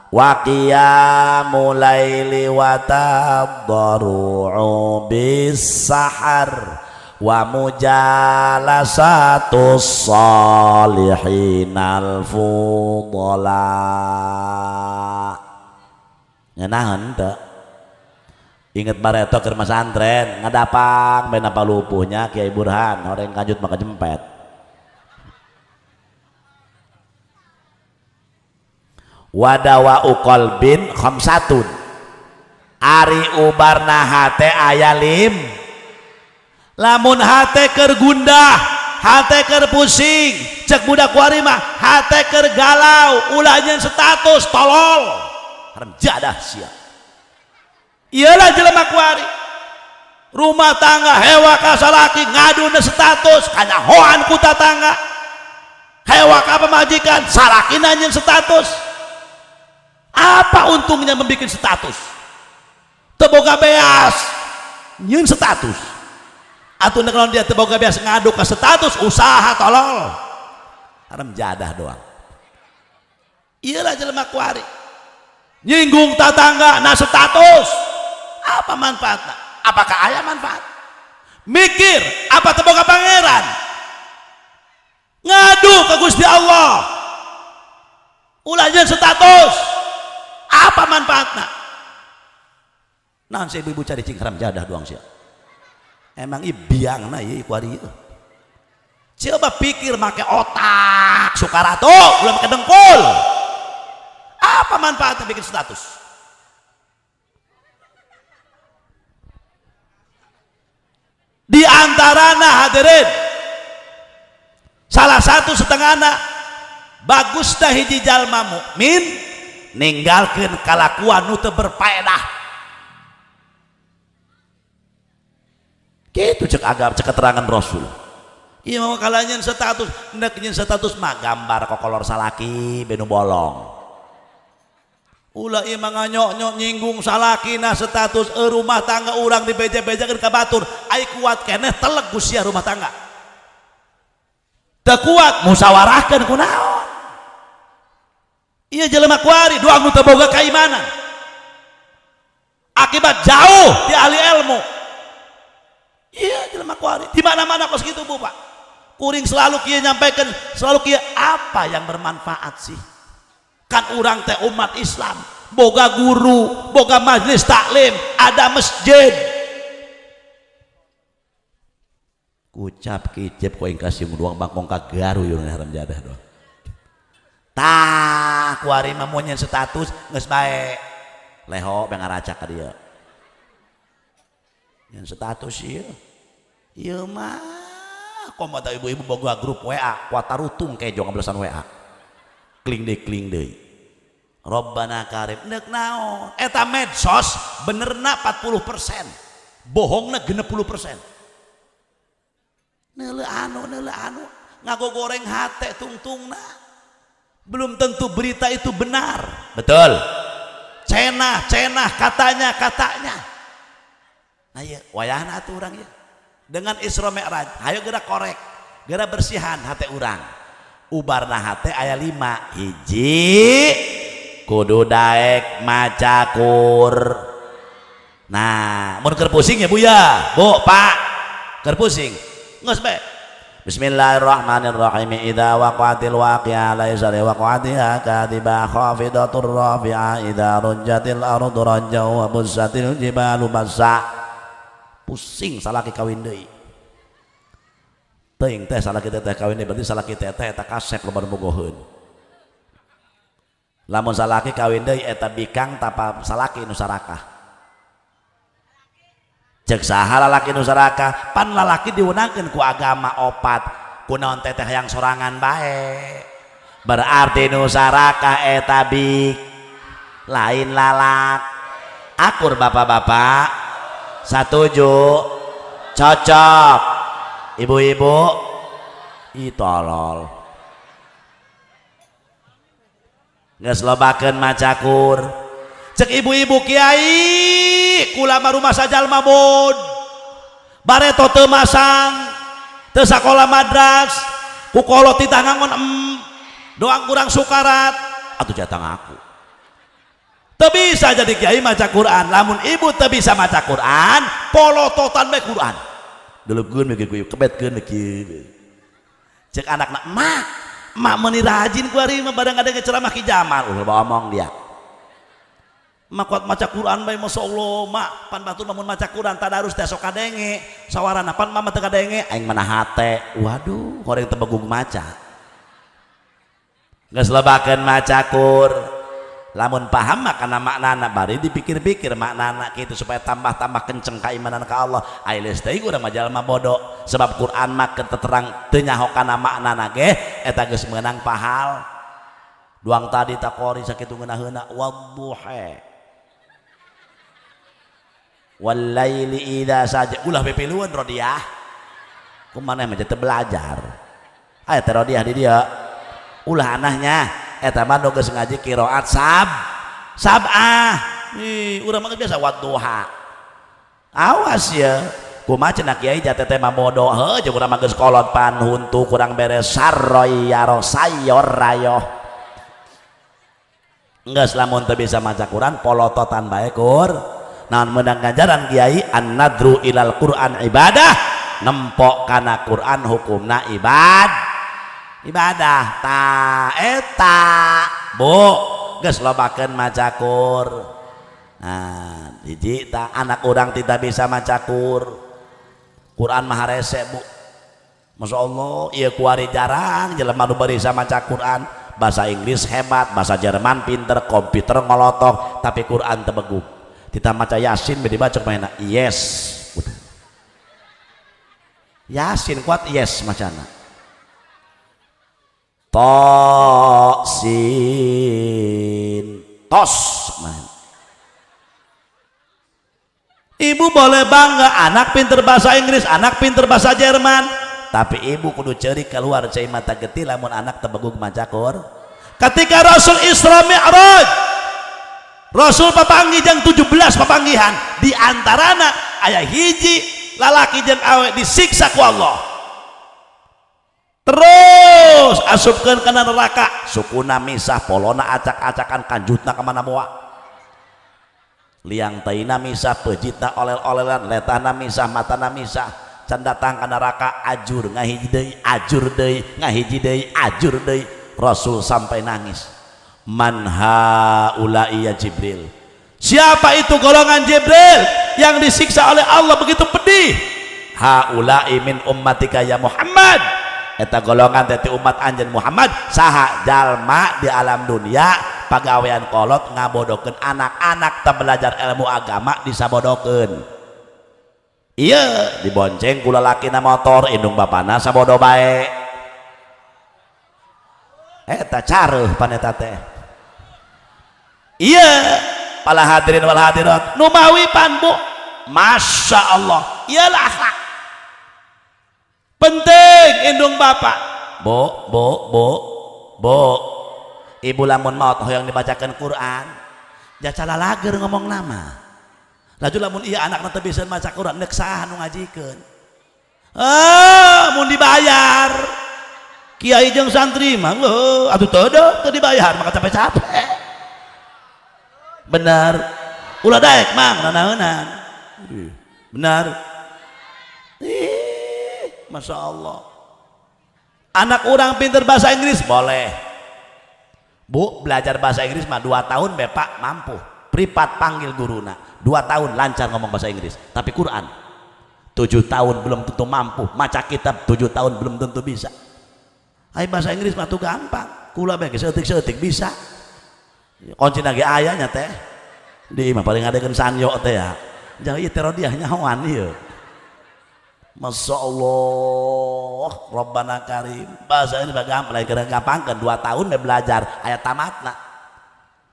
wa qiyamul laili wa tadarru'u bis sahar wa mujalasatus solihinal fudala. Ngenahan teu? Ingat bareto keur masantren ngadapang bae napa lupuhnya Kiai Burhan horeng kanjut maka jempet. Wadawa qalbin khamsatun, ari ubarna hate aya lim. Lamun hate keur gundah, hate keur pusing, cek budak kuari mah hate keur galau, ulah nyeun status tolol. Haram jadah sia. Iyalah jelema kuari. Rumah tangga hewa ka salaki ngaduna status kanyahoan ku tatangga. Hewa ka pamajikan salakina nyeun status. Apa untungnya membikin status? Teu boga beas nyeun status. Atuh kalau dia teu boga beas ngadu ka status usaha tolol. Haram jadah doang. Iyalah jelema kuari. Nyinggung tatangga na status. Apa manfaatnya? Apakah aya manfaat? Mikir apa teu boga pangeran? Ngadu ke Gusti Allah. Ulah nyeun status. Apa manfaatnya? Naon si ibu-ibu cari cing haram jadah doang sia. Emang ieu biangna ieu kuari ieu. Coba pikir make otak Sukaratu, ulah make dengkul. Apa manfaatnya bikin status? Di antarana hadirin, salah satu setengahna bagus dah hiji jalma mukmin ninggalkeun kalakuan nu teu berfaedah. Kitu cek agama, cek keterangan Rasul. Ieu mah kalanyeun status, nek nyeun status mah gambar kokolor salaki benu bolong. Ulah ieu mah nganyok-nyok nyinggung salakina status rumah tangga urang dibeja-bejakeun ka batur, ai kuat keneh teleg usia rumah tangga. Teu kuat musyawarahkeun kunaon. Ieu jelema kuari doang nu teu boga kaimanan. Akibat jauh di ahli ilmu. Iya jelema kuari di mana-mana kos kitu Bu Pak. Kuring selalu kieu nyampaikan, selalu kieu apa yang bermanfaat sih? Kan urang teh umat Islam, boga guru, boga majelis taklim, ada masjid. Kucap kicep ku aing kasih doang bangkong ka garu yeuh haram jadah doang. Tah kuari mah mun nyeun status geus bae. Leho be ngaracak ka dieu. Nyeun status ieu. Ieu mah Komo ibu-ibu boga grup WA, kuat tarutung kejo ngabelesan WA. Kling deui, kling deui. Robbana karim neuk naon? Eta medsos benerna 40%. Bohongna 60%. Neuleuh anu, neuleuh anu, ngagogoreng hate tungtungna. Belum tentu berita itu benar. Betul. Cenah, cenah, katanya, katanya. Nah iya, wayahna atuh urang ieu. Dengan Isra Mi'raj, hayo geura korek, geura bersihan hate urang. Ubarna hate aya 5. Hiji, kudu daek maca Qur. Nah, mun keur pusing ya Bu ya, Bu, Pak, keur pusing. Geus bae. Bismillahirrahmanirrahim. Idza waqa'atil waqi'ah laisa liwaqa'atiha kadhibah khafidatur rafi'ah idza rujjatil ardu rajjan wa bussatil jibalu bassa. Pusing salaki kawin deui. Teuing teh salaki teh kawin deui, berarti salaki teh eta kasep loba bogoheun. Lamun salaki kawin deui eta bikang tapa salaki nu sarakah. Cek saha lalaki nu sarakah? Pan lalaki diwenangkeun ku agama opat. Kunaon teteh hayang sorangan bae? Berarti nu sarakah eta bik lain lalak. Akur bapak-bapak? Satuju? Cocok? Ibu-ibu? Ih tolol. Geus lobakeun maca Qur. Cek ibu-ibu kiai, kula mah rumah sajalma bod. Bareto teu masang, teu sakola madras, ku kolot titah ngangon doang kurang sukarat, atuh jatang aku. Teu bisa jadi kiai maca Quran, lamun ibu teu bisa maca Quran, polototan bae Quran. Dulupkeun we kieu, kebetkeun we kieu. Cek anakna, "Mak, mak meuni rajin ku ari mah barang ada ceramah Ki Jamal." Ulah omong dia. Mak kuat maca Quran bae, Masya Allah, mak pan batur lamun maca Quran tadarus teh sok kadenge sawarana pan mama teu kadenge aing mana hate. Waduh, horeng teu begug maca. Geus lobakeun maca Qur. Lamun paham mah kana maknana, bari dipikir-pikir maknana kitu supaya tambah-tambah kenceng keimanan ka Allah. Ai leus teuing urang mah jalma bodoh, sebab Quran mah keur terang teu nyaho kana maknana ge eta geus meunang pahal. Duang tadi takori sakitu ngeunaheuna wadduha walaili idza saja, ulah pipiluan rodiah kumaneh mah teu belajar. Aya teh rodiah di dieu, ulah anahnya eta mah nu geus ngaji qiraat sab'ah. Ih, urang mah biasa wadduha. Awas ya, kumaha cenah kiai jate teh mah bodoh. Heuh, jeung urang mah geus kolot pan huntu kurang beres sarroy yaro sayor rayoh. Geus lamun teu bisa maca Quran polototan bae kur. Naon menang ganjaran kiai? An-nadru ilal Quran ibadah, nempok kana Quran hukumna ibadah. Ta eta Bu, geus lobakeun maca Qur. Nah, hiji ta anak urang tidak bisa maca Qur. Quran mah rese Bu. Masya Allah, ieu kuari jarang jelema nu bisa maca Quran. Bahasa Inggris hebat, bahasa Jerman pinter, komputer ngolotok, tapi Quran teu begug. Kita maca Yasin beda dibaca kemana? Yes. Udah. Yasin kuat yes macana. To sin tos man. Ibu boleh bangga anak pinter bahasa Inggris, anak pinter bahasa Jerman, tapi ibu kudu ceri keluar cai mata getih lamun anak tebegug maca Qur. Ketika Rasul Isra Mi'raj, Rasul papanggih jeung 17 papanggihan, di antarana aya hiji lalaki jeung awe disiksa ku Allah. Terus asupkeun kana neraka, sukuna misah, polona acak-acakan, kanjutna ka mana moa. Liang taina misah, pejitna olel-olelan, letahna misah, matana misah. Can datang ka neraka ajur ngahiji deui, ajur deui, ngahiji deui, ajur deui. Rasul sampai nangis. Man haula'i ya Jibril? Siapa itu golongan Jibril yang disiksa oleh Allah begitu pedih? Haula'i min ummatika ya Muhammad. Eta golongan teh umat anjeun Muhammad. Saha? Jalma di alam dunia pagawean kolot ngabodokeun anak-anak teu belajar ilmu agama disabodokeun. Iya dibonceng ku lalakina motor indung bapana sabodo bae. Eta careuh pan eta teh. Iya pala hadirin wal hadirat nu mawi pan bu, Masya Allah, iyalah akhlak penting indung bapak. Bu, bu, bu, bu, ibu lamun maot hoyong dibacakan Quran, jacala lager ngomong lama. Laju lamun iya anak teu bisa maca Quran nek saha nu ngajikeun? Ah, mun dibayar kiai jeung santri mah heuh atuh teu teu dibayar maka capek-capek. Benar. Ulah daek mang nanaeunan. Benar. Ih, Masya Allah. Anak orang pinter bahasa Inggris boleh. Bu, belajar bahasa Inggris mah 2 tahun bapak mampu. Privat panggil guruna. 2 tahun lancar ngomong bahasa Inggris. Tapi Quran 7 tahun belum tentu mampu. Maca kitab 7 tahun belum tentu bisa. Ai bahasa Inggris mah tuh gampang. Kula bae seutik-seutik bisa. Kunci lagi ayahnya teh. Di mah paling ngadekeun sanyo teh ya. Jauh ieu teh rodiah nyahoan ieu. Masya Allah, Rabbana Karim. Bahasa ini gampang, lain kena gampangkan 2 tahun dia belajar ayat tamatna.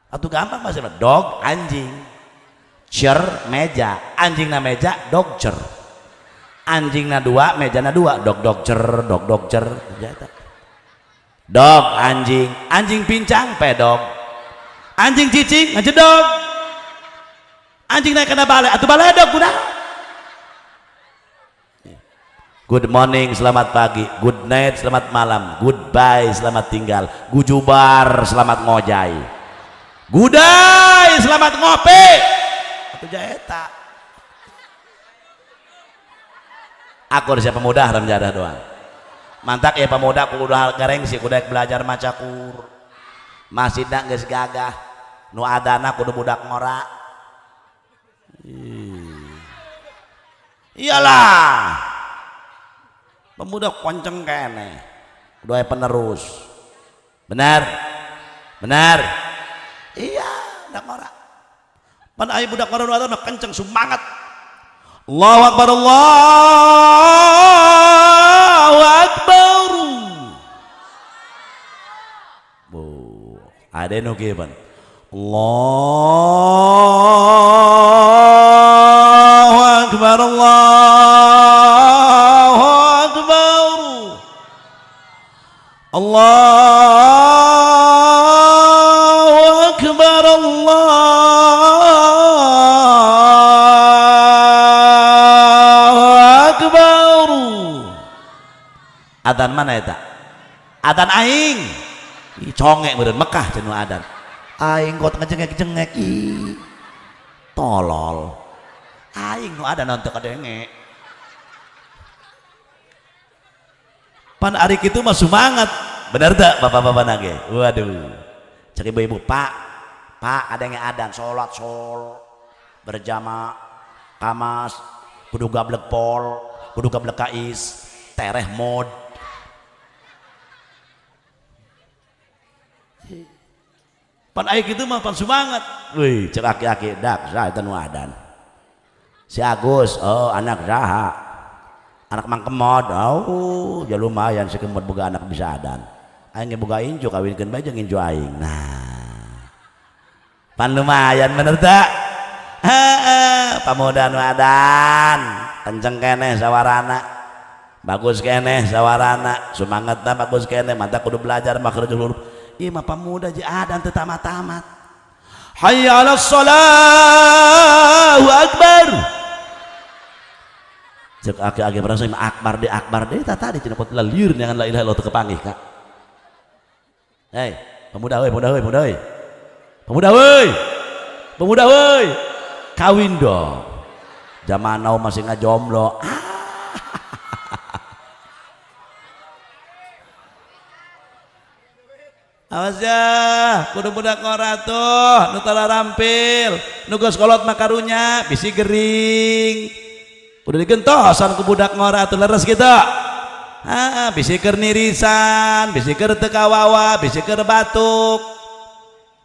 Atau gampang bahasa ini. Dog anjing, chair meja, anjing na meja dog chair, anjing na 2 meja na 2, dog dog chair, dog dog chair, dog anjing, anjing pincang pedog, anjing cicing ngajedog, anjing naik kena balai atau baledog guna. Good morning, selamat pagi. Good night, selamat malam. Goodbye, selamat tinggal. Gujubar, selamat ngojai. Gudai, selamat ngopi. Atuh jaeta. Aku siapa pemuda haram jadah doang. Mantak ya pemuda kudu gareng sih kudu belajar maca Quran. Masjidna geus gagah. Nu adana kudu budak ngora. Iyalah. Pemuda konceng kene doa penerus. Benar, benar. Iya budak ngora pan aya budak ngora nu mah kenceng semangat. Allahu akbar, Allahu akbar. Bu ada nu kieu pan Allahu akbar, Allahu akbar, Allahu akbar, Allahu akbar. Adzan mana eta? Adzan aing. Ih congek meureun Mekah cenah adzan. Aing kot ngejengek-jengek ih. Tolol. Aing nu adzan teu kadenge. Pan ari kitu mah semangat. Bener tak bapak-bapak nage? Waduh. Cek ibu-ibu, Pak, Pak ada yang adan sholat sol berjamaah kamas kudu gablek pol, kudu gablek kais, tereh mod. Pan aya kitu mah pan semangat. Wih, cek aki-aki dak saha eta nu adan. Si Agus, oh anak saha? Anak Mang Kemod, oh ya lumayan si Kemod boga anak bisa adan. Aing boga incu kawinkeun bae jeung incu aing. Nah. Pan lumayan bener tak? Heeh, pamuda nu adan, kenceng keneh sawarana. Bagus keneh sawarana, sumangetna bagus keneh, mantap kudu belajar makhrajul huruf. Ieu mah pamuda jeung adan teu tamat-tamat. Hayya 'alas shalah akbar. Cek aki-aki merasa akbar de akbar de tadi cenah kot lalir dengan la ilaha illallah teu kepanggih kak. Hei, pemuda euy, pemuda euy, pemuda euy. Pemuda euy. Pemuda euy. Kawin dong. Zaman now masih ngajomblo. Awas ya, kudu budak ngora tuh, nu tara rampil, nu geus kolot mah karunya bisi gering. Kudu digentosan ku budak ngora tuh leres gitu. Ah, bisi keur nirisan, bisi keur teu kawawa, bisi keur batuk.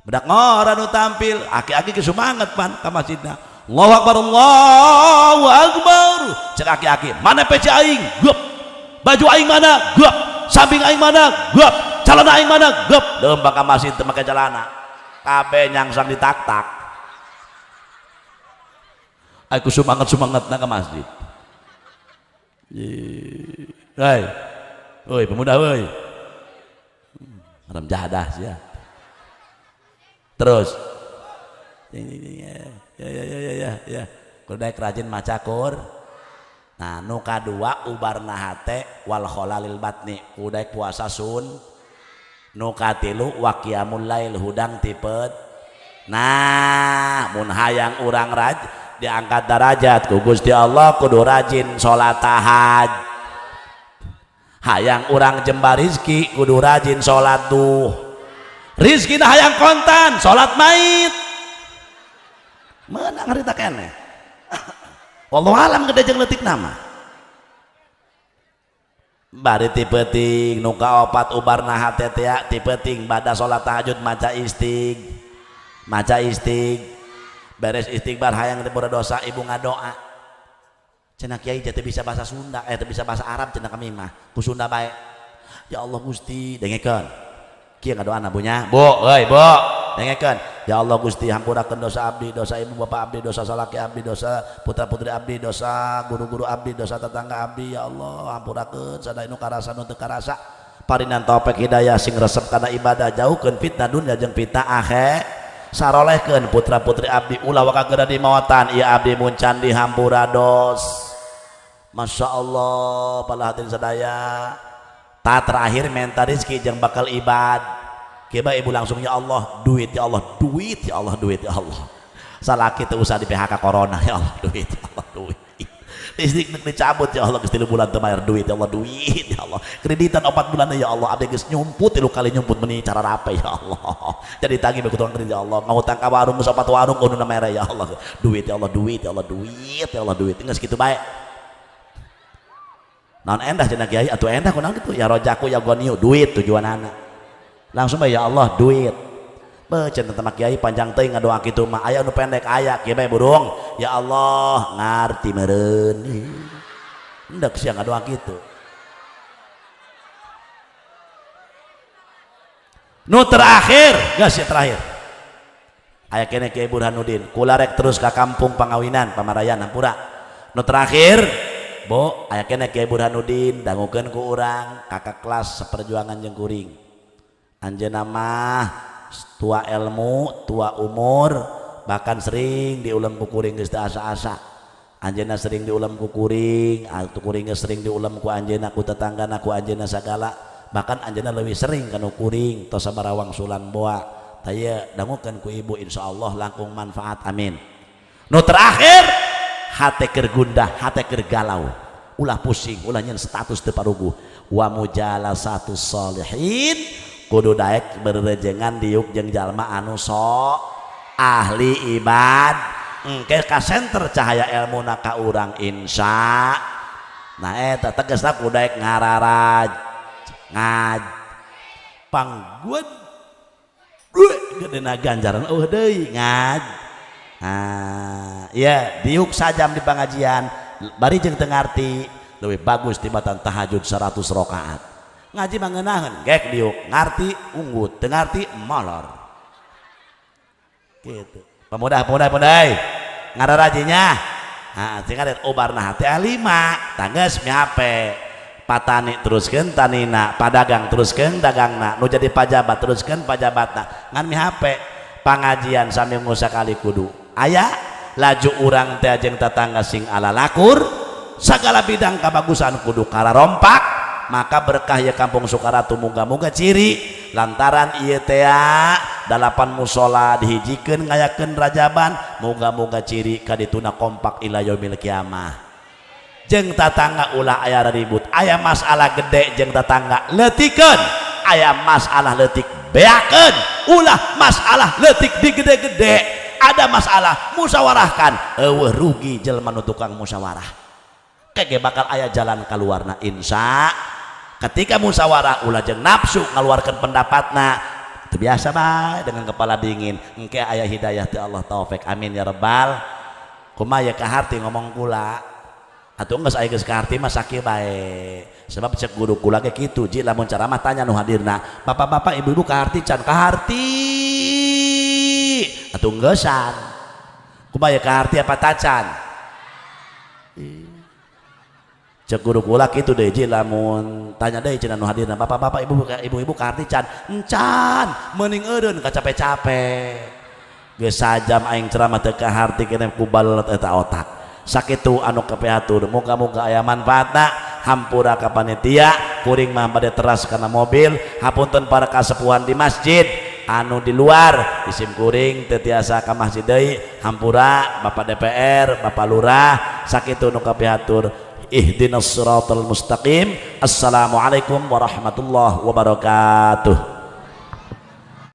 Budak ngora nu tampil, aki-aki ge semangat pan ka masjidna. Allahu Akbar, Allahu Akbar. Cek aki-aki, mana peci aing? Gup. Baju aing mana? Gup. Samping aing mana? Gup. Celana aing mana? Gup. Leumpang ka masjid teu make celana. Kabeh nyangsang ditak-tak. Aku semangat-semangatna ke masjid. Hei. Oi, pemuda woi. Haram jadah sih ya. Terus. Ya ya ya ya ya ya. Kudu daek rajin maca Qur. Nah, nu kadua ubarna hate wal khalalil batni. Kudu daek puasa sun. Nu katilu wa qiyamul lail hudang tipet. Nah, mun hayang urang raj diangkat derajat ku Gusti Allah kudu rajin salat tahaj. Hayang urang jembar rizki kudu rajin salat duh. Rizki hayang kontan salat mait. Menang harita keneh. Wallahu alam gede jeung leutik nama. Bari ti peuting nu kaopat ubarna hate teh ti peuting bada salat tahajud maca istig. Maca istig. Beres istighfar hayang teu dosa ibu ngadoa. Cenah kiai teu bisa bahasa Sunda, teu bisa bahasa Arab cenah kami mah. Ku Sunda bae. Ya Allah Gusti, dengekeun. Kieu ngadoana bunya. Bu, euy, Bu. Dengekeun. Ya Allah Gusti, hampurakeun dosa abdi, dosa ibu bapak abdi, dosa salaki abdi, dosa putra putri abdi, dosa guru-guru abdi, dosa tetangga abdi. Ya Allah, hampurakeun sadaya nu karasa nu teu karasa. Parinan taufik hidayah sing resep kana ibadah, jauhkeun fitnah dunya jeung fitnah akhir. Sarolehkeun putra putri abdi ulah waka geura dimawatan ieu abdi mun can dihampura dos. Masya Allah, pala hadirin sadaya. Ta terakhir menta rezeki jeung bakal ibad. Kiba ibu langsung ya Allah duit, ya Allah duit, ya Allah duit, ya Allah. Salaki teu usah di PHK corona, ya Allah duit, ya Allah duit. Listrik dicabut ya Allah geus 3 bulan teu bayar duit, ya Allah duit, ya Allah. Kreditan 4 bulan ya Allah abdi geus nyumput 3 kali nyumput meni cara rape ya Allah. Jadi tagih bae tukang kredit ya Allah. Ngahutang ka warung geus 4 warung kudu mere ya Allah. Duit ya Allah duit, ya Allah duit, ya Allah duit. Geus kitu bae. Naon endah cenah kiai atuh endah kunaon kitu ya rojaku ya goniu duit tujuanana. Langsung bae ya Allah duit. Beuceun teh kiai panjang teuing ngadoa kitu mah aya nu pendek aya kieu bae burung ya Allah ngarti meureun. Endek sia ngadoa kitu. Nu terakhir, geus ya terakhir. Aya keneh Kiai Burhanuddin, kula rek terus ka kampung pangawinan Pamarayan hampura. Nu terakhir, Bu, aya keneh Kiai Burhanuddin dangukeun ku urang kakak kelas seperjuangan jeung kuring. Anjeunna mah tua ilmu, tua umur, bahkan sering diulem ku kuring geus teu asa-asa. Anjeunna sering diulem ku kuring, atuh kuring geus sering diulem ku anjeunna, ku tetanggana, ku anjeunna sagala. Bahkan anjeunna leuwih sering kana kuring tos sabaraha wangsulan boa. Tah ieu dangukeun ku ibu insyaallah langkung manfaat amin. Nu terakhir hate keur gundah, hate keur galau. Ulah pusing, ulah nyen status teu paruguh. Wa mujalasatus sholihin kudu daek berejengan diuk jeung jalma anu so ahli ibad engke ka senter cahaya ilmuna ka urang insya. Nah eta tegasna kudu daek ngararaj ngaj panggued gedena ganjaran eueuh deui ngaj. Nah iya diuk sajam di pengajian bari jeung teu ngarti leuwih bagus tibatan tahajud 100 rakaat. Ngaji mah ngeunaheun gek diuk ngarti unggut teu ngarti molor gitu. Pemuda pemuda pemuda ngararajinya nah sing ada ubarna hate lima tanggeus mihape patani teruskeun tanina padagang teruskeun dagangna nu jadi pajabat teruskeun pajabatna ngan mihape pangajian saminggu sakali kudu aya laju urang teh jeung tetangga sing ala lakur sagala bidang kabagusan kudu kararompak maka berkah ya kampung Sukaratu muga-muga ciri lantaran ieu teh 8 musola dihijikeun ngayakeun rajaban muga-muga ciri kadituna kompak ila yaumil kiamah. Jeung tatangga ulah aya ribut, aya masalah gede jeung tatangga leutikeun, aya masalah leutik beakeun, ulah masalah leutik digede-gede, ada masalah musyawarahkan, eueuh rugi jelema nu tukang musyawarah. Kege bakal aya jalan kaluarna insya. Ketika musyawarah ulah jeung nafsu ngaluarkeun pendapatna teu biasa bae dengan kepala dingin engke aya hidayah ti Allah taufik amin ya rabbal. Kumaha ya kaharti ngomong kula? Atuh geus aya geus kaharti mah sakieu bae. Sebab cek guru kula ge kitu, ji, lamun ceramah tanya nu hadirna, "Bapak-bapak, ibu-ibu, kaharti can?" "Kaharti." Atuh geusan. Kumaha ya, kaharti apa tacan? Cek guru kula kitu deh, ji, lamun tanya deui cenah nu hadirna, "Bapak-bapak, ibu ibu-ibu, kaharti can?" "Encan." Mending eureun kacape-cape. Geus sajam aing ceramah teu kaharti keneh ku balet eta otak. Sakitu anu kapihatur, muga-muga aya manfaatna. Hampura ka panitia, kuring mah bade teras kana mobil. Hapunten para kasepuhan di masjid anu di luar, isim kuring teu tiasa ka masjid deui. Hampura Bapak DPR, Bapak Lurah. Sakitu nu kapihatur. Ihdinas siratal mustaqim. Assalamualaikum warahmatullahi wabarakatuh.